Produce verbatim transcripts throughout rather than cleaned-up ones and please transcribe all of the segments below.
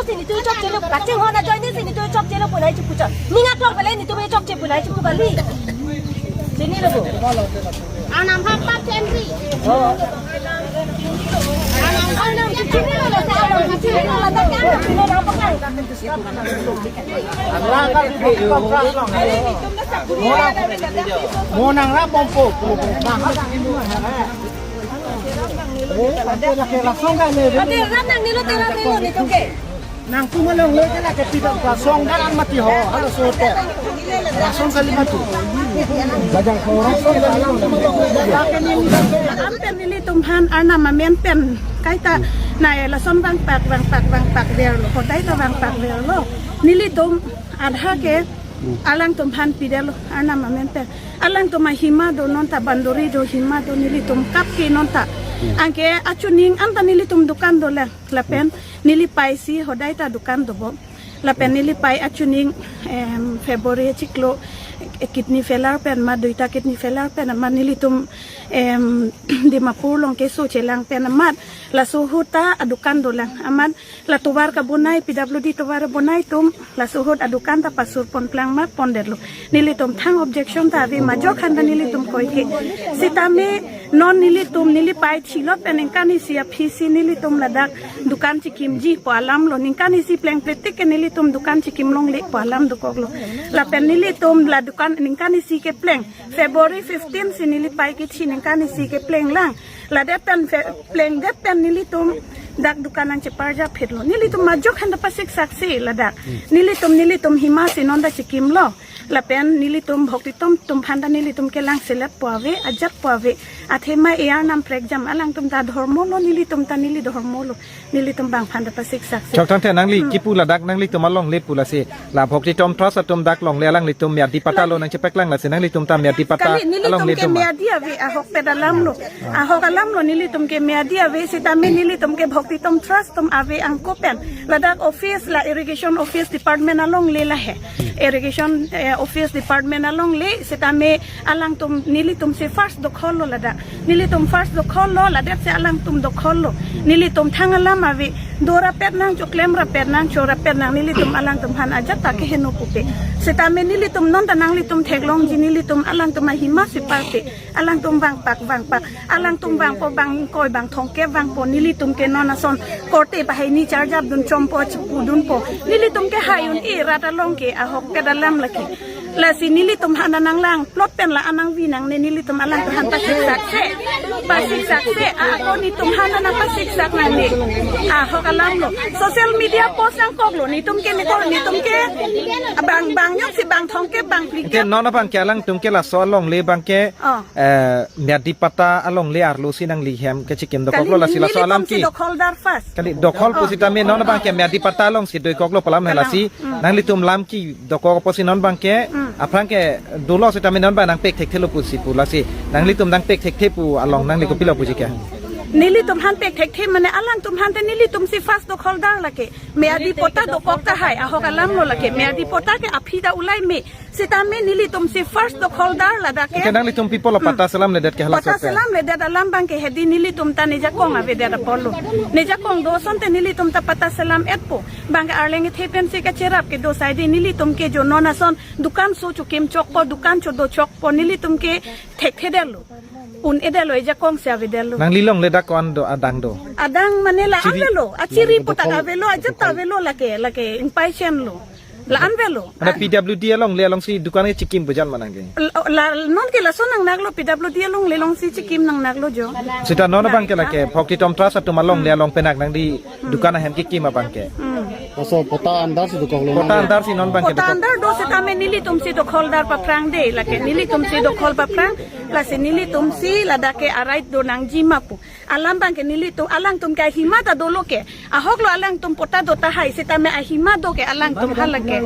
Sini tu chokche lo, kaching hona join ni sini tu chokche lo pulai chipuchot. Ninga tor pale ni tu chokche pulai chipu kali. Sini lo bu. Anam hap pap sentri. Oh. Anam hap pap sentri lo, anam sini lo, anam sini lo, anam sini lo, anam sini lo. Monang ra pompo. Ate rat nangni lo, te rat nangni lo, ni tu ke. Nangtum alongle ke lake pidam ka song daran mati ho, halaso te. Rasong kali mati. Bajang ko rasong kali mati. Lake ni. Am pen nelitum aphan Arnam amen pen kaita nai lason vangpak, vangpak, vangpak verlo. Hodai ta vangpak verlo. Nelitum adha ke alangtum aphan pidetlo Arnam amen pen. Alangtum ahima do, non ta bandori do, hima do, nelitum kap ke non ta. Anke achuning anta nelitum dukan dolang. Lapen neli pei si hodai ta dukan dobom. Lapen neli pei achuning, em, February chiklo, eh, kidney failure pen amat, duita kidney failure pen amat nelitum, em, Dimapur along keso chelang pen amat laso ahut ta adukan dolang. Amat la tovar kabonai, P W D tovar bonai atum laso ahut adukan ta pasur pon plang ma pondetlo. Nelitum thang objection ta ave, majok aphan ta nelitum koi ke. Sitame non nelitum, neli pei thilo pen ningkan isi aphi si nelitum ladak dukan chikimji pu alam lo, ningkan isi plengple tik ke nelitum dukan chikim longle pu alam dokoklo. Lapen nelitum la dukan ningkan isi kepleng, February fifteen si neli pei kithi ningkan isi kepleng lang. Ladet pen fe-, plengdet pen nelitum dak dukan nangcheparjap phitlo. Nelitum majok aphan ta pasiksak si ladak. Nelitum, nelitum hima si non ta chikimlo. Lapen nelitum bhoktitom atum aphan ta nelitum kelang selet pu ave, ajat pu ave. Athema e Arnam prekjam, alangtum ta dhormo lo, nelitum ta neli dhormo lo. Nelitum bang aphan ta pasiksak si. Chokthang the nangli kipu ladak nanglitum alongle pu lasi. La bhoktitom trust atum dak longle alanglitum Myadi Patta lo nangchepaklang lasi nanglitum ta Myadi Patta kali, nelitum alongle ke atum ma. Myadi ave, ahokpet alam lo. Ahok alam lo, nelitum ke Myadi ave, sitame nelitum ke bhoktitom trust atum ave angko pen. Ladak office la irrigation office department alongle lahe. Irrigation, eh, office department alongle, sitame alangtum nelitum si first dokhol lo ladak. Nelitum first dokhol lo, ladet si alangtum dokhol lo. Nelitum thang alam ave, do rapet nang, choklem rapet nang, cho rapet nang, nelitum alangtum aphan ajat ta keheno pupe. Sitame nelitum non ta nanglitum theklongji, nelitum alangtum ahima si parpe. Alangtum vangpak, vangpak. Alangtum vangpo, bang ingkoi, bang thomkep vangpo, nelitum ke non ason korte pahai ni charjap dun chompo, chipu dunpo. Nelitum ke hai un-e rat along ke ahokpet alam lake. Lasi nelitum aphan ta nanglang plot pen la anang vi nangne, nelitum alangtum aphan pasiksak se. Pasiksak se, a, ako netum aphan ta nangpasiksak nangne. Ahok alam lo. Social media post nangkoklo, netum ke neko, netum ke bang, bang nyok si bang thomkep bang phlikep. Ante non abang ke alangtum ke laso alongle abang ke, oh, eh, Myadi Patta alongle arlo si nangli hem kechikim dokoklo, kali lasi laso nelitum alam si ke dokholdar first. Kali dokhol, oh, pusitame non abang ke Myadi Patta along si dokoklo pu alam, kalang, lasi, hmm, nanglitum lam kedokok pusi non abang ke, hmm, aphrang ke dolo sitame non abang nangpek thekthe lo pusi pu lasi. Nanglitum nangpek thekthe pu along nangli kopilo puji ke? Nelitum aphan pek thekthe mane alangtum aphan te nelitum si first dokholdar lake. Myadi Patta dokok tahai, ahok alam lo lake. Myadi Patta ke aphi ta ulai me. Sitame nelitum si first dokholdar ladak ke. Ke nanglitum pi pulo, hmm, patta selamledet ke hala? Patta sok ke selamledet alam abang ke hedi nelitum ta nejakong avedet apotlo. Nejakong do asonte nelitum ta patta selam-etpo. Abang ke arleng kethe pensi kacherap kedo saide nelitum ke jo non ason dukan so chokim chokpo, dukan chodo chokpo, nelitum ke thekthedetlo. Un-edetlo, ejakong si avedetlo. Nangli longle dak ko-an do, adang do? Adang mane la-an, chiri, avelo, achiri pu ta avelo, ajat ta avelo lake, lake ingpai chenlo. La-an avelo. Mane P W D alongle along si dukan kechikim pu jan ma nang ke? La, la, non ke laso nangnaklo, P W D alongle along si chikim nangnaklo jo. Sita non abang ke lake, bhoktitom trust atum alongle along penang nangli dukan ahem kekim abang ke. Hmm. Laso patta under si dokoklo. Patta under si non abang ke dokok. Patta under do sitame nelitum si dokholdar paphrang de, lake nelitum si dokhol paphrang, lasi nelitum si ladak ke a-right do nangji ma pu. Alam abang ke nelitum, alangtum ke ahima ta dolo ke. Ahok lo alangtum patta do tahai, sitame ahima do ke alangtum hala ke.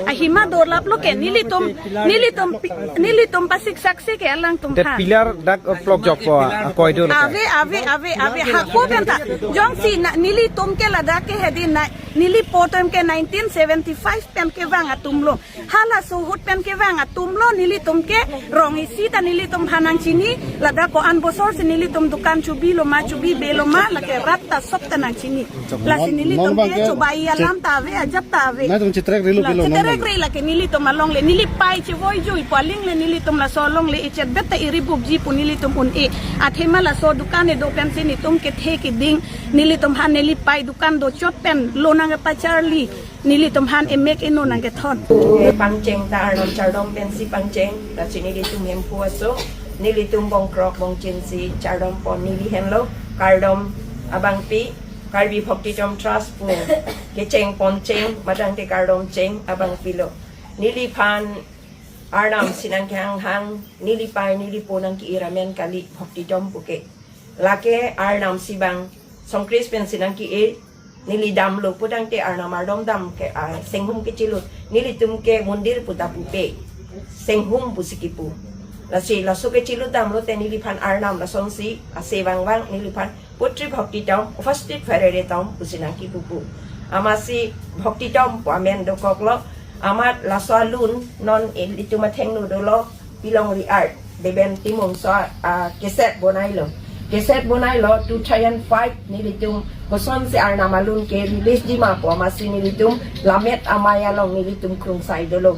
Ahima dolaplo ke nelitum, nelitum pi-, nelitum pasiksak si ke alangtum. Te ha. Pillar dak, uh, plok jokpo, uh, akoi do lake. Ave, ave, ave, ave. Hako pen ta. Jongsi na, nelitum ke ladak ke hedi na, neli po atum ke nineteen seventy-five pen kevang atum lo. Halaso ahut pen kevang atum lo, nelitum ke rong isi ta nelitum Nangchini, ladak ko-an bosor si nelitum dukan chobilo ma, chobibe lo ma, lake rat ta sop ta nangchini. Lasi non, nelitum non abang ke ke chobai alam ta ave, ajat ta ave. Nangtum chetrek rilo, la, pilo non chetrek abang. Re lake nelitum alongle, neli pai chevoi jui pu aling le nelitum laso alongle echet bet ta iri bupji pu nelitum un-e. Athema laso dukan kedo pensi netum kethe keding, nelitum aphan neli pai dukan dochot pen lo nangkepacharli. Nelitum aphan emek eno nangkethon. Eh, pangcheng ta Arnam chardom pensi pangcheng, lasi nelitum hemphu aso, nelitum bongkrok bongchin si chardom pon neli henlo, kardom abangpi, Karbi Bhaktichom Trust pu kecheng pon cheng, matang te kardom cheng abangpi lo. Neliphan Arnam si nangkehanghang, neli pai neli po nangke-ir amen kali Bhaktichom puke. Lake Arnam si bang, Songkris pensi nangke-ir, neli damlo putangte Arnam ardom dam ke, ah, senghum kechilut. Nelitum ke mondir pu ta pupe. Senghum pusi kipu. Lasi laso kechilut damlote neliphan Arnam lasonsi ase vangvang neliphan Putri Bhaktichom, Upasthit Pherere Chom pusi nangkipupu. Amatsi Bhaktichom pu amen dokoklo. Amat laso alun non ilitum athengno dolo, Pilongri Art, Deben Timung so, ah, cassette bonailo. Cassette bonailo, two thousand five nelitum kosonsi Arnam alun ke release ji ma pu amatsi nelitum Lammet Amei along nelitum krungsai dolo.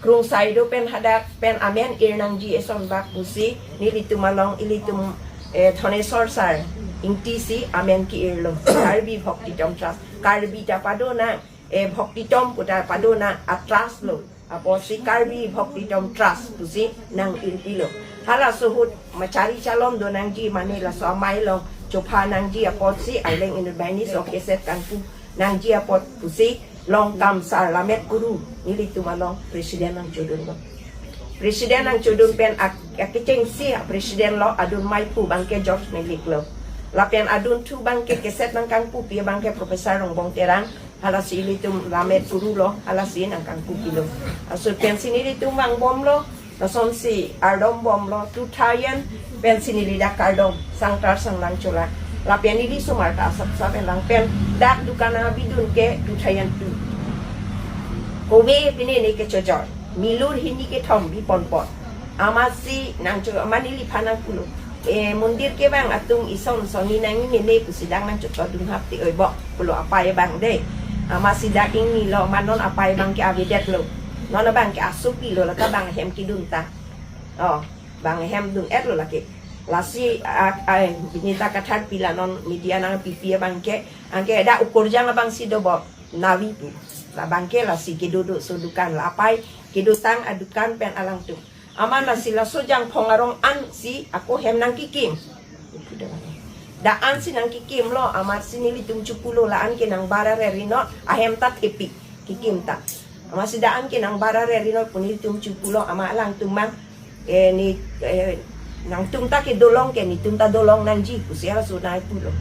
Krungsai do pen hadak pen amen ir nangji eson bak pusi nelitum along ilitum, eh, Dhoneswar sir Ingti si amen ke-irlo. Karbi Bhaktichom Trust. Karbi ta padonang, eh, Bhaktichom pu ta padonang, a trust lo. Apotsi Karbi Bhaktichom Trust pusi nang-irpilo. Halaso ahut machari chalom do nangji mane laso amei along chopha nangji apotsi arleng inut banghini so cassette kangpu nangji apot pusi Longkam sir Lammet Kuru nelitum along president nangchodunlo. President nangchodun pen ak-, akechengsi president lo, adun meiphu abangke George Melik lo. Lapen adunthu abangke cassette nangkangpupi abangke Professor Rongbong Terang, halasi ilitum Lammet Kuru lo, halasi nangkangpupilo. Laso pensi nelitum vangbomlo, lasonsi ardombomlo, two thousand pensi neli dak kardom, sangtar sanglang cholak. Lapen neli osomar ta asap sap elang pen dak dukan abidun ke two thousand two. Kove pine ne kechojor, milur hini kethom biponpon. Amatsi nangcho, amat neliphan nangpulo, eh, mondir kevang atum ison sonni nangmene pusi dak nangchoto dunhap ti oi bo pulo apai abang de. Amatsi dak ingnilo, amat non apai abangke avedetlo. Non abangke asopilo, lata bang ahem kedun ta. Oh, bang ahem dun-etlo lake. Lasi, ah, ah, Binita Kathar pila non media nangpipi abangke, anke dak Ukurjang abangsi do bo, Navi pu. Labangke lasi kedo do so dukan, la apai kedotang adukan pen alangtum. Amat lasi laso Jangphong arong ansi ako hem nangkikim. Dak ansi nangkikimlo, amatsi nelitum chopulo, la-an ke nangbar arere non, ahem ta thepik, kikim ta. Amatsi dak an ke nangbar arere non pu nelitum chopulo, amat alangtum mang, eh, ne, eh, nangtum ta kedo long ke, netum ta do long nangji pusi halaso nangpulo.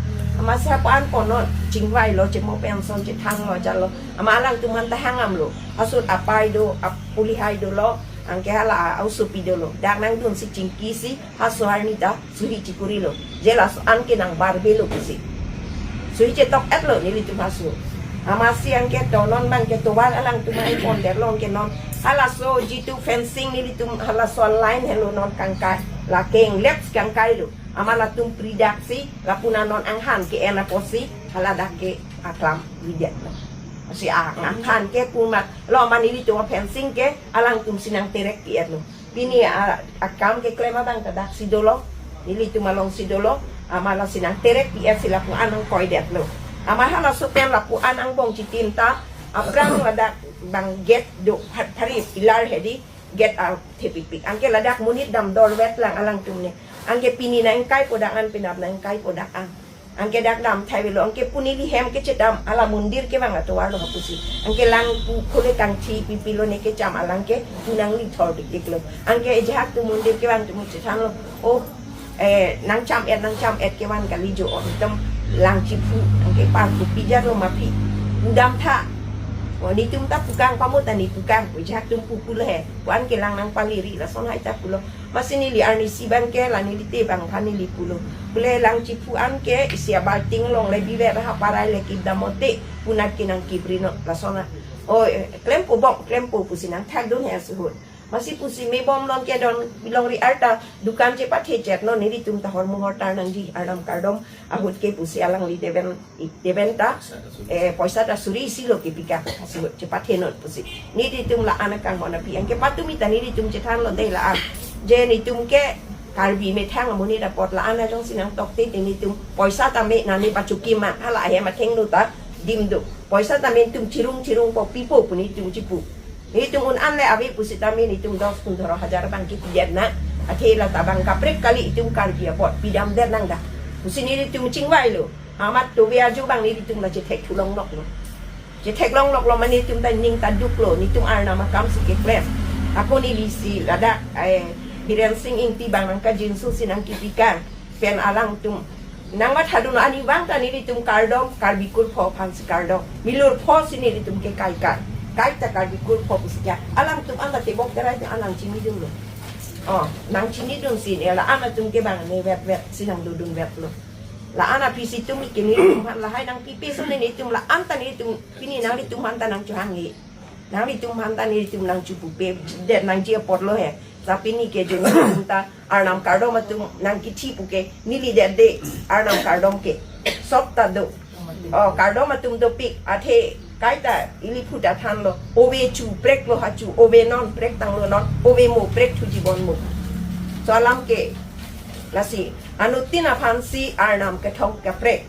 Amatsi hapu-an ponnon, chingvailo, chemo penson, chethanglo, jalo. Amat alangtum aphan ta hangamlo. Asut apai do, ap-, pulihai dolo, anke hala a-, a-osopi dolo. Dak nangdunsi chingkisi, haso arni ta suhi chikurilo. Je laso an ke nangbarbelo pusi. Suhi chetok-etlo nelitum haso. Amatsi anke to non abangke tovar alangtum aphan pondetlo ke non. Halaso jitu fencing nelitum halaso line helo non kangkai. La keng left kangkailo. Amat latum pridaksi, lapu-an non anghan ke-en apotsi, hala dak ke aklam videtlo. Si a-, anghan ke pumat, lo amat nelitum fencing ke, alangtum si nangterek pi-etlo. Pini a-, akam keklem abang ta daksi dolo, nelitum alongsi dolo, amat lasi nangterek pi-etsi lapu-an nangkoidetlo. Amat halaso pen lapu-an angbong chitim ta, aphrang ladak bang gate do phat phari pillar hedi, gate a thepikpik. Anke ladak monit damdorvet lang alangtum ne. Anke pini nangkaipo dak an, penap nangkaipo dak an. Anke dak damthaivelo, anke pu neli hem kechedam, hala mondir kevang atovar lo hapusi. Anke lang pu khule kangthi pipilo ne kecham alang ke pu nanglithor dikdiklo. Anke ejahak tu mondir kevang tu muchithanlo. Oh, eh, nangcham-et, nangcham-et kevan kali jo, oh, itum lang chiphu, anke par kupijar lo maphi. Pu damtha. Oh, netum ta pukang pamot ta ne pukang, pu ejahak tum pu pulo he. Pu anke lang nangpaliri, lason hai ta pulo. Amatsi neli arnisi abangke, la neli te abang aphan neli pulo. Pule lang chiphu anke, isi abalting along le biver ha parai le kip damote, pu nat ke nangkibri non, lason a. Oh, eh, klempo bok, klempo pusi nangthakdun he asuhut. Masi pusi mebom long kedon bilong ri arta dukan chepathe chet non, nelitum ta hormu hortar nangji, Arnam kardom ahut ke pusi alangli Deven, Deven ta, eh, poisa ta suri isi lo kepika, si chepathe non pusi. Nelitum la-an akang hona pi, anke patumi ta nelitum chethan lo dei la-an. Je netum ke Karbi methang amonit apot la-an ajongsi nangtokte te netum poisa ta me nani pachukim ma, hala ahem athengno ta dim do. Poisa ta me netum chirung chirungpo, pipo pu netum chipu. Netum un-an le ave pusitame netum dos pundro hajar abang kepidet nang. Athe la ta abang kaprek kali, itum Karbi apot pidamdet nang da pusi netum chingvai lo. Amat tove ajo abang netum la chethek thu longlok lo. Chethek longlok lo mane netum ta ning ta duk lo, netum Arnam akam si keklem. Ako neli si ladak, eh, Biren Sing Ingti abang nangkajinso si nangkipikang. Pen alangtum nangmathadun ani abang ta nelitum kardom, Karbi kurpho aphan si kardom. Milur pho si nelitum ke kai kai. Kaita Karbi kurpho pusi kya. Alangtum anta tebok terai te anang chinidun lo. Oh, nangchinidun si ne la-an atum ke abang ne vet vet si nangdodun vet lo. La-an aphi si tumi ke netum aphan lahai nangpipe so ne netum la-an ta netum pini nanglitum aphan ta nangchohanghe. Nanglitum aphan ta netum nangchupupe det nangji apot lo he. Sa pini ke jun netum ta Arnam kardom atum nangkithi pu ke neli det de, Arnam kardom ke sop ta do. Oh, kardom atum dopik, athe kaita ili phu ta thanlo, ove chu prek lo ha chu, ove non prek tanglo non, ove mo prek thu jibon mo. So alam ke lasi anuttin aphan si Arnam kethong kaprek.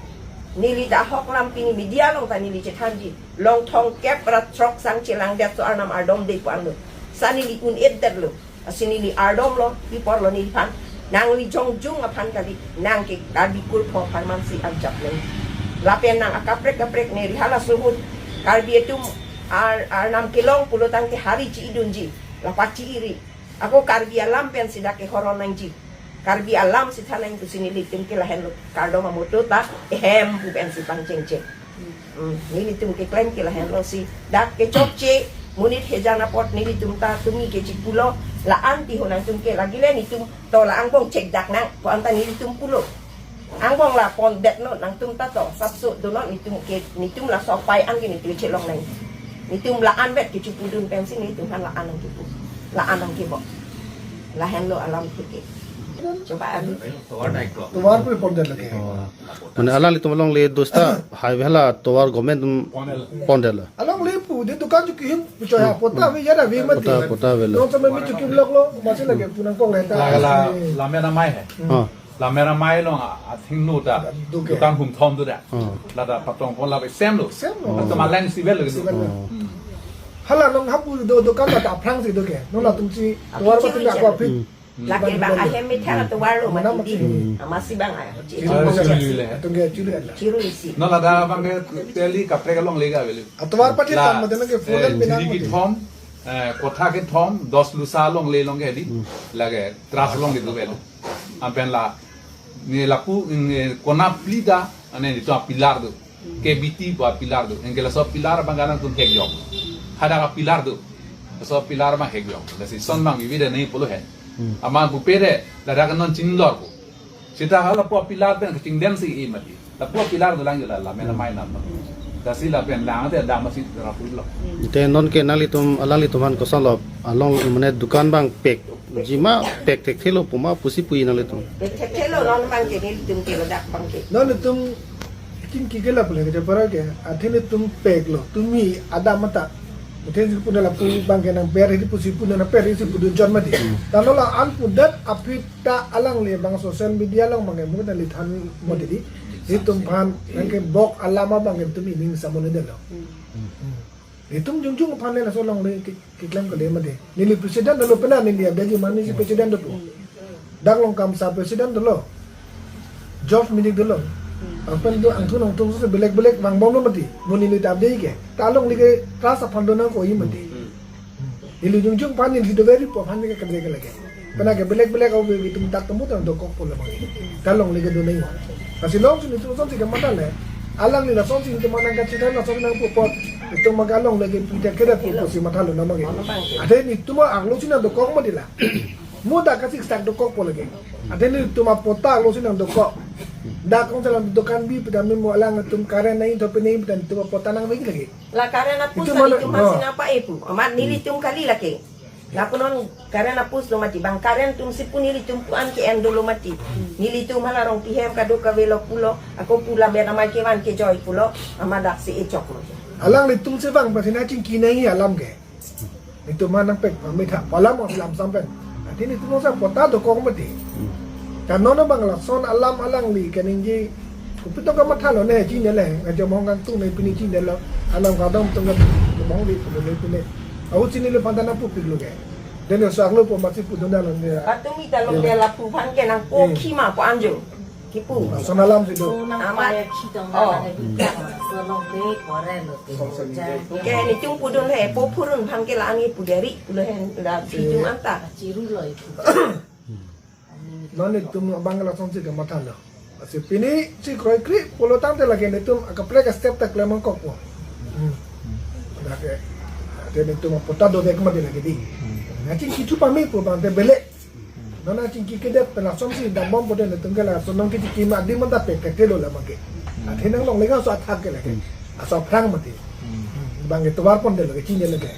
Neli ta ahok lam pini media along ta neli chethanji. Long thomkep ra throk sang chelangdet so Arnam ardom de pu angno. Sa neli un-edet lo. Lasi neli ardom lo, pi apor lo neliphan. Nangli jongjung aphan kali, nang ke Karbi kurpho aphan man si arjap nang. Lapen nang akaprek kaprek ne ri halaso ahut Karbi atum Ar, Arnam kelong pulo tangte hari chi-idunji. Lapa chi-iri. Ako Karbi alam pen si dak kehoron nangji. Karbi alam si thanang pusi nelitum ke lahenlo kardom amoto ta ehem pu pen si pangchengcheng. Hmm, nelitum keklem ke lahenlo si dak kechokche monit hejan apot nelitum ta tumi ke chipulo, la-an ti ho nangtum ke lagi le netum to la angbong chekdak nang pu anta nelitum pulo. Angbong la pondet non nangtum ta to, sapso do non netum ke, netum laso pai an ke netum chelong nang. Netum la-an vet kechipudun pen si netum aphan la-an nangkipu. La-an nangkibo. Lahenlo alam thu ke. Choba abi. Tovar pu pondet lake. Oh. Mane alanglitum alongle dosta hai hala tovar government atum pondet lo. Alongle pu de dukan chu kihim pu choya, pota ave ya da ave mati. Pota, pota avelo. Nong sampai mi chu kimlok lo, masih lagi punang kong leta. La, la, la mera mai hai. Oh. La mera mai along a, athengno ta duke. Dukan hum thom do da. Oh. Lata patong pon la same lo. Same lo. Patong alang si vel lo. Si vel lo. Oh. Hmm. Hala nong hapu do dukan lata aphrang si duke. Nong latum si tovar api pati chiru ako isi. Aphi. Hmm. Lake bang ahem methang tovar lo mati di. Hmm. Amasi bang a. Chiru. Ah, chiru le. Tung ke chiru la. Chiru isi. No lata abang ke teli kaprek alongle ke avelo. Atovar pati la, tam mate na ke eh, fulan pinang jiri mati. Kethom, eh, kotha kethom, dos lusa alongle along ke di. Hmm. Lake tras alongle do avelo. Anpen la, ne lapu, ne konat phli ta, ane netum apilar do. K B T pu apilar do. Anke laso pilar abang ke alangtum hek yok. Hadak apilar do. Laso pilar abang hek yok. Lasi son abang vivi de nangji pulo he. Hmm. Amat pupe de, ladak non chinlor ko. Seta hala pu apilar pen kachingdeng si e mati. Lapu apilar dolang yo la, la mera mai nam. Lasi lapen lang te dam si rapulo. Te non ke nanglitum, alanglitum aphan koson lo, along mane dukan abang pek. Jima pek thekthelo puma pusi pu-i nanglitum. Pek thekthelo non abang ke nelitum ke ladak abang ke. Non netum chingki ke la pule ke para ke, athe netum pek lo, tumi adam mata. Athe si puna lapu abang ke nangber hedi pusi puna nangber hedi si pudun chot mati. Hmm. Tano la-an pudet aphi ta alangle abang social media along abang ke mungkin neli than mati di. Netum aphan nangkebok alam abang ke tumi ning samonedetlo. Hmm. Hmm. Netum jongjung aphan le laso alongle ke, keklem kali mati. Neli president dolo pena neli ada ji mani si president dolo. Dak Longkamsa president dolo. Job minik dolo. Angpen do angthun angthun so belek belek vangbom lo mati. Mo neli ta ave ke. Ta alongle ke trust aphan do nangkok-i mati. Neli jongjung aphan neli do very po aphan ke kali ke lake. Pena ke belek belek ave atum dak temu tang dokokpo le abang. Ta alongle kedo nangji. Lasi longsi netum asonsi kematha le. Alangli lasonsi netum aphan nangkachethan lasonsi nangpu apot. Netum abang alongle ke pita kere pu pusi mathalo na abang. Athe netum arlo si nangdokok mati la. Mo dak kasiksak dokokpo lake. Athe netum apot ta arlo si nangdokok. Dak kong salam dukan bi pita mo alangtum current nangthu pe nangji pita netum apot ta nangvek lake. La current apot netum aphan si nangpa-e pu. Amat nelitum kali lake. Lapunon current apus lo mati, bang current atum si pu nelitum pu an ke-en dolo mati. Nelitum hala Rongpi hem kadokave lo pulo, ako pu labet amei kevan kejoi pulo, amat dak si echok lo. Alanglitum si bang pasi nangchingki nangji alam ke. Nelitum ma nangpek, ma mitha, alam o lam sampen. Athe nelitum sa patta dokok mati. Kan non bang lason alam alangli kaningje, kopi tong kamathalo ne, chinine le, ngajom hong kangtung ne pini chinine lo, alam kadom tong ka mong di pulo ne pini. Ahut chinine le panta nangpupik lo ke. Dei ne so-arlo po masi pudun dalo ne. Patumi ta lo ke lapu aphan ke nangpo, hmm, khima po anjo. Kipu. Lason alam si do. Amat. Amat. Oh. Ke nelitum pudun he, po phurun aphan ke la-an kipu deri, pulo he, la si tum anta. Non nelitum abang lasonsi kamathalo. Lasi pini si kroikre pulo tangte lake nelitum akaprek step ta klem nangkokpo. Hmm. Lake, athe nelitum patta dodek mati lake dei. Nangchingki thu pame pu bang te bele. Non nangchingki kedet pen lasonsi dambom pute nelitum ke lason nangchingki ma adim anta pek kete lo la make. Athe nanglongle ke aso athak ke lake. Aso aphrang mati. Hmm. Bang ke tovar pon de lake chinine lake.